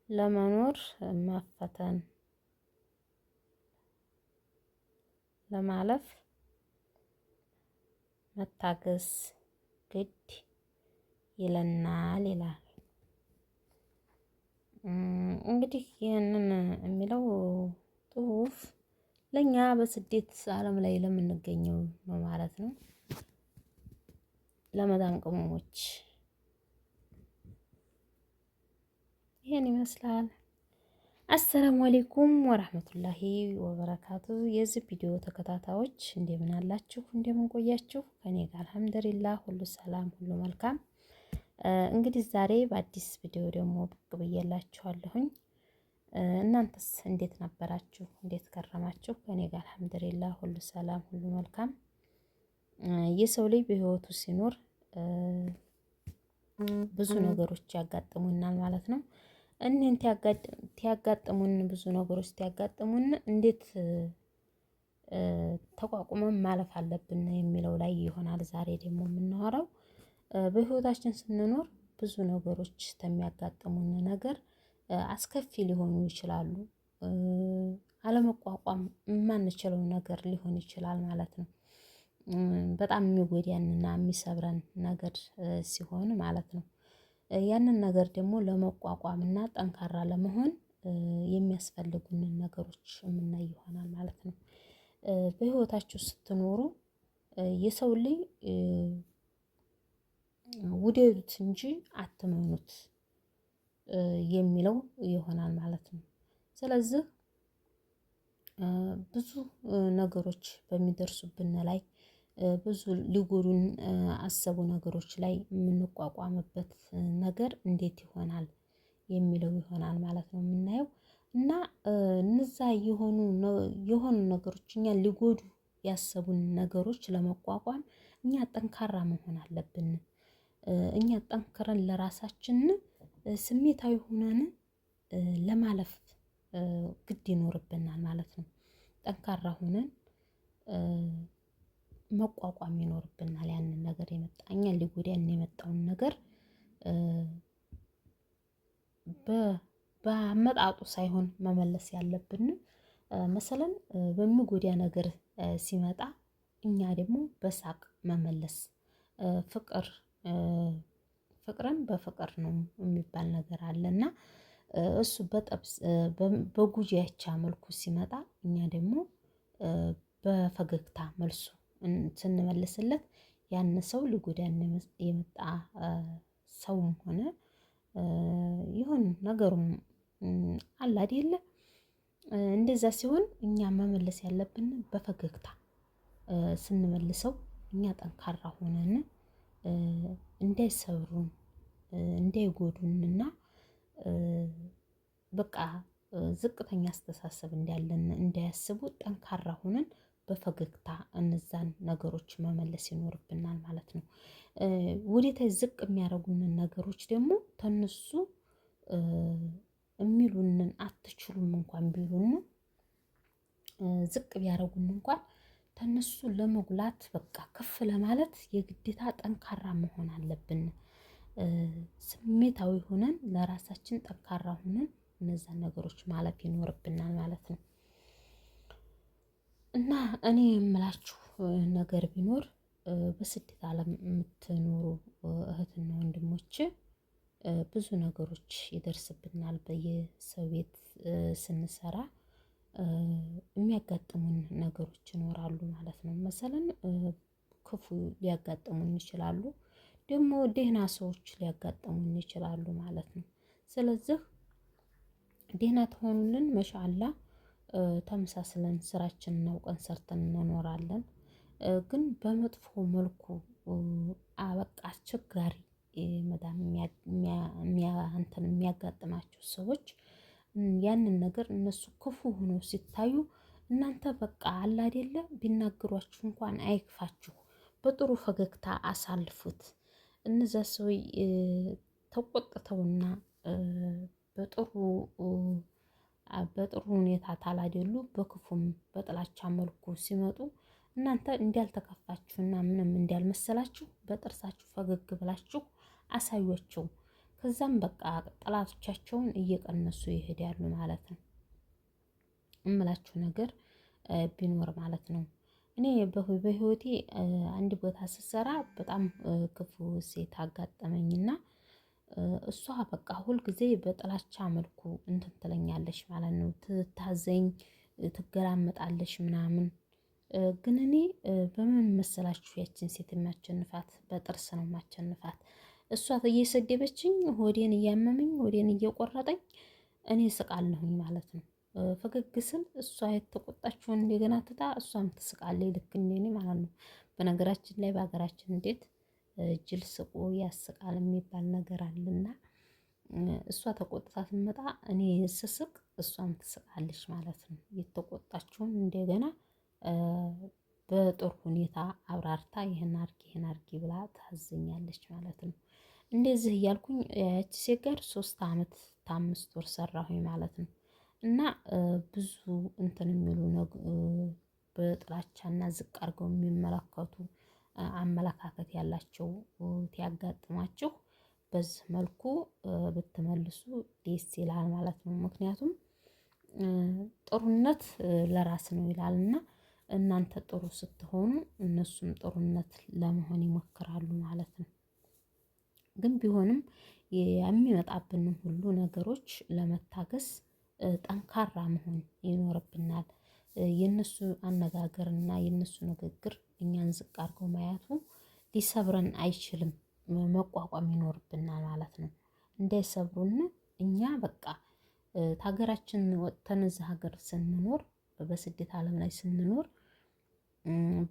ለመኖር መፈተን ለማለፍ መታገስ ግድ ይለናል ይላል። እንግዲህ ይህንን የሚለው ጽሁፍ ለእኛ በስደት ዓለም ላይ ለምንገኘው ነው ማለት ነው። ለመዳም ቅመሞች ይህን ይመስላል። አሰላሙ አሌይኩም ወራህመቱላሂ ወበረካቱ። የዚህ ቪዲዮ ተከታታዮች እንደምን አላችሁ? እንደምን ቆያችሁ? ከኔ ጋር አልሐምዱሊላህ ሁሉ ሰላም፣ ሁሉ መልካም። እንግዲህ ዛሬ በአዲስ ቪዲዮ ደግሞ ብቅ ብዬላችኋለሁኝ። እናንተስ እንዴት ነበራችሁ? እንዴት ከረማችሁ? ከኔ ጋር አልሐምዱሊላህ ሁሉ ሰላም፣ ሁሉ መልካም። የሰው ልጅ በህይወቱ ሲኖር ብዙ ነገሮች ያጋጥሙናል ማለት ነው። እኒህን ቲያጋጥሙን ብዙ ነገሮች ቲያጋጥሙን እንዴት ተቋቁመን ማለፍ አለብን የሚለው ላይ ይሆናል ዛሬ ደግሞ የምናወራው። በህይወታችን ስንኖር ብዙ ነገሮች ከሚያጋጥሙን ነገር አስከፊ ሊሆኑ ይችላሉ። አለመቋቋም የማንችለው ነገር ሊሆን ይችላል ማለት ነው። በጣም የሚጎዳንና የሚሰብረን ነገር ሲሆን ማለት ነው። ያንን ነገር ደግሞ ለመቋቋም እና ጠንካራ ለመሆን የሚያስፈልጉንን ነገሮች የምናይ ይሆናል ማለት ነው። በህይወታችሁ ስትኖሩ የሰው ልጅ ውደዱት እንጂ አትመኑት የሚለው ይሆናል ማለት ነው። ስለዚህ ብዙ ነገሮች በሚደርሱብን ላይ ብዙ ሊጎዱን አሰቡ ነገሮች ላይ የምንቋቋምበት ነገር እንዴት ይሆናል የሚለው ይሆናል ማለት ነው የምናየው። እና እነዛ የሆኑ የሆኑ ነገሮች እኛ ሊጎዱ ያሰቡን ነገሮች ለመቋቋም እኛ ጠንካራ መሆን አለብን። እኛ ጠንክረን ለራሳችን ስሜታዊ ሆነን ለማለፍ ግድ ይኖርብናል ማለት ነው። ጠንካራ ሆነን መቋቋም ይኖርብናል። ያንን ነገር የመጣ እኛን ሊጎዳን የመጣውን ነገር በአመጣጡ ሳይሆን መመለስ ያለብን መሰለን በሚጎዳ ነገር ሲመጣ እኛ ደግሞ በሳቅ መመለስ ፍቅር ፍቅርን በፍቅር ነው የሚባል ነገር አለ። እና እሱ በጠብስ በጉጂያቻ መልኩ ሲመጣ እኛ ደግሞ በፈገግታ መልሱ ስንመልስለት ያን ሰው ሊጎዳን የመጣ ሰውም ሆነ ይሁን ነገሩም አለ አይደለ እንደዛ ሲሆን እኛ መመለስ ያለብን በፈገግታ ስንመልሰው እኛ ጠንካራ ሆነን እንዳይሰብሩን እንዳይጎዱንና በቃ ዝቅተኛ አስተሳሰብ እንዳለን እንዳያስቡ ጠንካራ ሆነን በፈገግታ እነዛን ነገሮች መመለስ ይኖርብናል ማለት ነው። ወደታች ዝቅ የሚያደርጉንን ነገሮች ደግሞ ተነሱ የሚሉንን አትችሉም እንኳን ቢሉን ዝቅ ቢያደርጉን እንኳን ተነሱ ለመጉላት በቃ ከፍ ለማለት የግዴታ ጠንካራ መሆን አለብን። ስሜታዊ ሆነን ለራሳችን ጠንካራ ሆነን እነዛን ነገሮች ማለፍ ይኖርብናል ማለት ነው። እና እኔ የምላችሁ ነገር ቢኖር በስደት ዓለም የምትኖሩ እህትና ወንድሞች ብዙ ነገሮች ይደርስብናል። በየሰው ቤት ስንሰራ የሚያጋጥሙን ነገሮች ይኖራሉ ማለት ነው። መሰለን ክፉ ሊያጋጥሙን ይችላሉ፣ ደግሞ ደህና ሰዎች ሊያጋጥሙን ይችላሉ ማለት ነው። ስለዚህ ደህና ትሆኑልን መሻአላ ተመሳስለን ስራችንን አውቀን ሰርተን እንኖራለን። ግን በመጥፎ መልኩ አበቃ አስቸጋሪ መዳም የሚያጋጥማቸው ሰዎች ያንን ነገር እነሱ ክፉ ሆነው ሲታዩ እናንተ በቃ አለ አይደለ ቢናገሯችሁ እንኳን አይክፋችሁ፣ በጥሩ ፈገግታ አሳልፉት። እነዛ ሰው ተቆጥተውና በጥሩ በጥሩ ሁኔታ ታላደሉ በክፉም በጥላቻ መልኩ ሲመጡ እናንተ እንዳልተከፋችሁና ምንም እንዳልመሰላችሁ በጥርሳችሁ ፈገግ ብላችሁ አሳዩአቸው። ከዛም በቃ ጠላቶቻቸውን እየቀነሱ ይሄዳሉ ማለት ነው። እምላችሁ ነገር ቢኖር ማለት ነው። እኔ በህይወቴ አንድ ቦታ ስሰራ በጣም ክፉ ሴት አጋጠመኝና እሷ በቃ ሁልጊዜ በጥላቻ መልኩ እንትን ትለኛለች ማለት ነው። ትታዘኝ፣ ትገላመጣለች ምናምን። ግን እኔ በምን መሰላችሁ ያችን ሴት የማቸንፋት? በጥርስ ነው የማቸንፋት። እሷ እየሰደበችኝ ሆዴን እያመመኝ ሆዴን እየቆረጠኝ እኔ ስቃለሁኝ ማለት ነው። ፈገግ ስል እሷ የተቆጣችውን እንደገና ትታ እሷም ትስቃለች ልክ እንደኔ ማለት ነው። በነገራችን ላይ በሀገራችን እንዴት ጅል ስቆ ያስቃል የሚባል ነገር አለና እሷ ተቆጥታ ስትመጣ እኔ ስስቅ እሷም ትስቃለች ማለት ነው። የተቆጣችውን እንደገና በጥሩ ሁኔታ አብራርታ ይህን አርጊ ይህን አርጊ ብላ ታዘኛለች ማለት ነው። እንደዚህ እያልኩኝ ያቺ ሴት ጋር 3 አመት ከ5 ወር ሰራሁኝ ማለት ነው። እና ብዙ እንትን የሚሉ በጥላቻና ዝቅ አድርገው የሚመለከቱ አመለካከት ያላቸው ያጋጥማችሁ በዚህ መልኩ ብትመልሱ ደስ ይላል ማለት ነው። ምክንያቱም ጥሩነት ለራስ ነው ይላል እና እናንተ ጥሩ ስትሆኑ እነሱም ጥሩነት ለመሆን ይሞክራሉ ማለት ነው። ግን ቢሆንም የሚመጣብንን ሁሉ ነገሮች ለመታገስ ጠንካራ መሆን ይኖርብናል። የእነሱ አነጋገርና የእነሱ ንግግር እኛን ዝቅ አድርገው ማየቱ ሊሰብረን አይችልም። መቋቋም ይኖርብናል ማለት ነው። እንዳይሰብሩን እኛ በቃ ሀገራችን ወጥተን እዚህ ሀገር ስንኖር በስደት አለም ላይ ስንኖር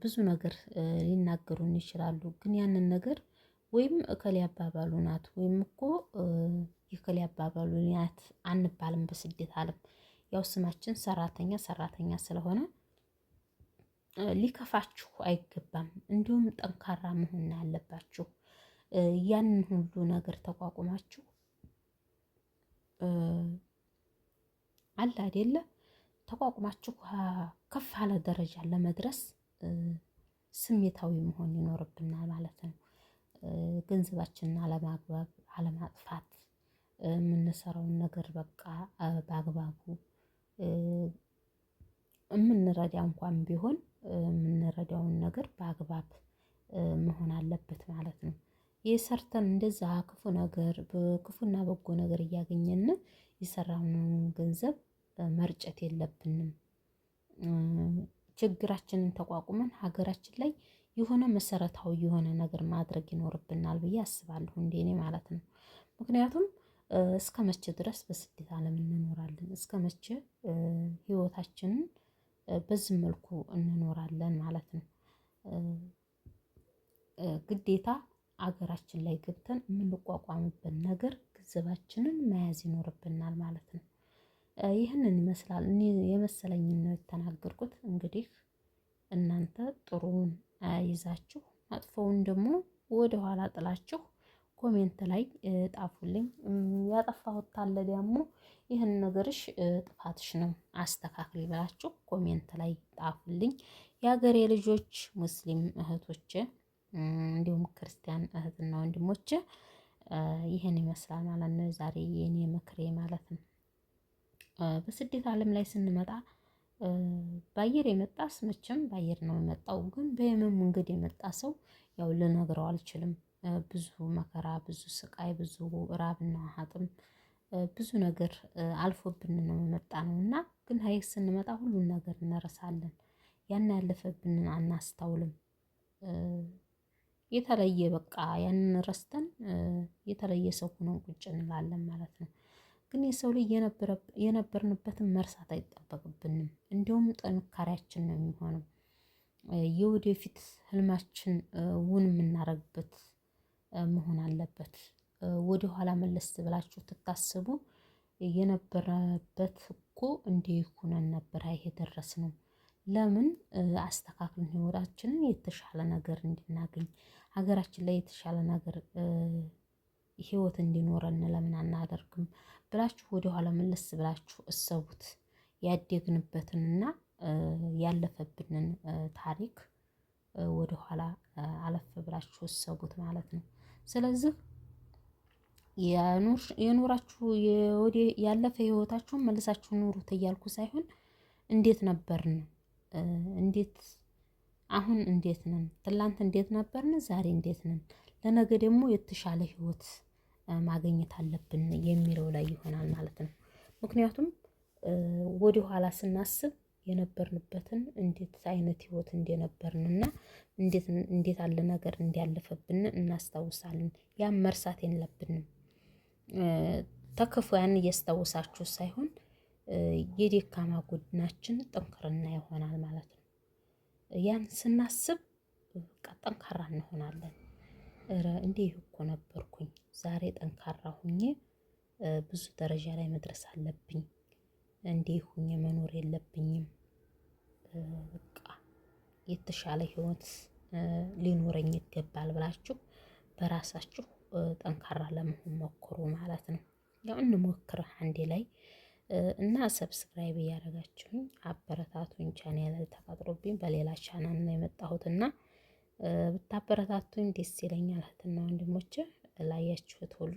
ብዙ ነገር ሊናገሩን ይችላሉ። ግን ያንን ነገር ወይም እከሌ አባባሉ ናት ወይም እኮ የእከሌ አባባሉ ናት አንባልም። በስደት አለም ያው ስማችን ሰራተኛ ሰራተኛ ስለሆነ ሊከፋችሁ አይገባም። እንዲሁም ጠንካራ መሆን ያለባችሁ ያንን ሁሉ ነገር ተቋቁማችሁ አለ አይደለ ተቋቁማችሁ ከፍ ያለ ደረጃ ለመድረስ ስሜታዊ መሆን ይኖርብናል ማለት ነው። ገንዘባችንን አለማግባብ አለማጥፋት፣ የምንሰራውን ነገር በቃ በአግባቡ የምንረዳ እንኳን ቢሆን የምንረዳውን ነገር በአግባብ መሆን አለበት ማለት ነው። ይህ ሰርተን እንደዛ ክፉ ነገር በክፉና በጎ ነገር እያገኘን የሰራነውን ገንዘብ መርጨት የለብንም። ችግራችንን ተቋቁመን ሀገራችን ላይ የሆነ መሰረታዊ የሆነ ነገር ማድረግ ይኖርብናል ብዬ አስባለሁ እንደኔ ማለት ነው። ምክንያቱም እስከ መቼ ድረስ በስደት አለም እንኖራለን? እስከ መቼ ህይወታችንን በዚህ መልኩ እንኖራለን ማለት ነው? ግዴታ አገራችን ላይ ገብተን የምንቋቋምበት ነገር ገንዘባችንን መያዝ ይኖርብናል ማለት ነው። ይህንን ይመስላል እኔ የመሰለኝን ነው የተናገርኩት። እንግዲህ እናንተ ጥሩውን ይዛችሁ መጥፎውን ደግሞ ወደ ኋላ ጥላችሁ comment ላይ ጣፉልኝ። ያጠፋሁት ካለ ደግሞ ይህን ነገርሽ ጥፋትሽ ነው አስተካክል ብላችሁ comment ላይ ጣፉልኝ። የሀገሬ ልጆች ሙስሊም እህቶቼ እንዲሁም ክርስቲያን እህትና ወንድሞቼ ይህን ይመስላል ማለት ነው ዛሬ የኔ ምክሬ ማለት ነው። በስደት ዓለም ላይ ስንመጣ በአየር የመጣስ መቼም በአየር ነው የመጣው። ግን በየመን መንገድ የመጣ ሰው ያው ልነግረው አልችልም። ብዙ መከራ፣ ብዙ ስቃይ፣ ብዙ ራብና ሀጥም ብዙ ነገር አልፎብን ነው የመጣ ነው እና ግን ሀይቅ ስንመጣ ሁሉን ነገር እንረሳለን። ያን ያለፈብንን አናስታውልም። የተለየ በቃ ያንን ረስተን የተለየ ሰው ሆነን ቁጭ እንላለን ማለት ነው። ግን የሰው ልጅ የነበርንበትን መርሳት አይጠበቅብንም። እንዲሁም ጥንካሬያችን ነው የሚሆነው። የወደፊት ህልማችን እውን የምናደርግበት መሆን አለበት። ወደ ኋላ መለስ ብላችሁ ትታስቡ የነበረበት እኮ እንዲህ ሆነን ነበር ይሄ ደረስነው። ለምን አስተካክለን ህይወታችንን የተሻለ ነገር እንድናገኝ ሀገራችን ላይ የተሻለ ነገር ህይወት እንዲኖረን ለምን አናደርግም ብላችሁ ወደኋላ መለስ ብላችሁ እሰቡት። ያደግንበትንና ያለፈብንን ታሪክ ወደኋላ አለፍ ብላችሁ እሰቡት ማለት ነው። ስለዚህ የኖራችሁ ያለፈ ህይወታችሁን መልሳችሁ ኑሩት እያልኩ ሳይሆን እንዴት ነበርን፣ እንዴት አሁን እንዴት ነን፣ ትላንት እንዴት ነበርን፣ ዛሬ እንዴት ነን፣ ለነገ ደግሞ የተሻለ ህይወት ማግኘት አለብን የሚለው ላይ ይሆናል ማለት ነው። ምክንያቱም ወደ ኋላ ስናስብ የነበርንበትን እንዴት አይነት ህይወት እንደነበርንና እንዴት እንዴት አለ ነገር እንዲያለፈብን እናስታውሳለን። ያን መርሳት የለብንም። ተክፉ ያን እያስታወሳችሁ ሳይሆን የደካማ ጎናችን ጥንክርና ይሆናል ማለት ነው። ያን ስናስብ በቃ ጠንካራ እንሆናለን። እረ እንዲህ እኮ ነበርኩኝ፣ ዛሬ ጠንካራ ሁኜ ብዙ ደረጃ ላይ መድረስ አለብኝ፣ እንዲህ ሁኜ መኖር የለብኝም፣ በቃ የተሻለ ህይወት ሊኖረኝ ይገባል ብላችሁ በራሳችሁ ጠንካራ ለመሆን ሞክሩ ማለት ነው። ያው እንሞክር አንዴ ላይ እና subscribe እያደረጋችሁኝ አበረታቱኝ። ቻናል ተፈጥሮብኝ በሌላ ቻናል ነው የመጣሁት እና ብታበረታቱኝ ደስ ይለኛል። እህትና ወንድሞቼ ላያችሁት ሁሉ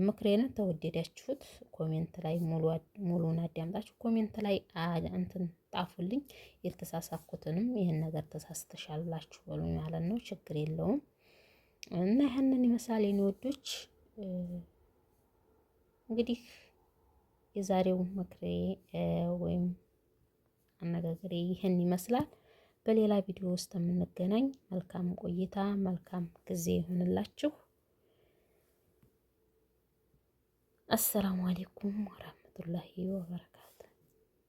ምክሬን ተወደዳችሁት comment ላይ ሙሉን አዳምጣችሁ comment ላይ እንትን ጣፉልኝ። የተሳሳኩትንም ይህን ነገር ተሳስተሻል ብላችሁ በሉኝ ማለት ነው። ችግር የለውም እና ይህንን ይመስላል የኔ ወዶች። እንግዲህ የዛሬው ምክሬ ወይም አነጋገሬ ይህን ይመስላል። በሌላ ቪዲዮ ውስጥ የምንገናኝ መልካም ቆይታ፣ መልካም ጊዜ ይሁንላችሁ። አሰላሙ አሌይኩም ወራህመቱላሂ ወበረካቱ።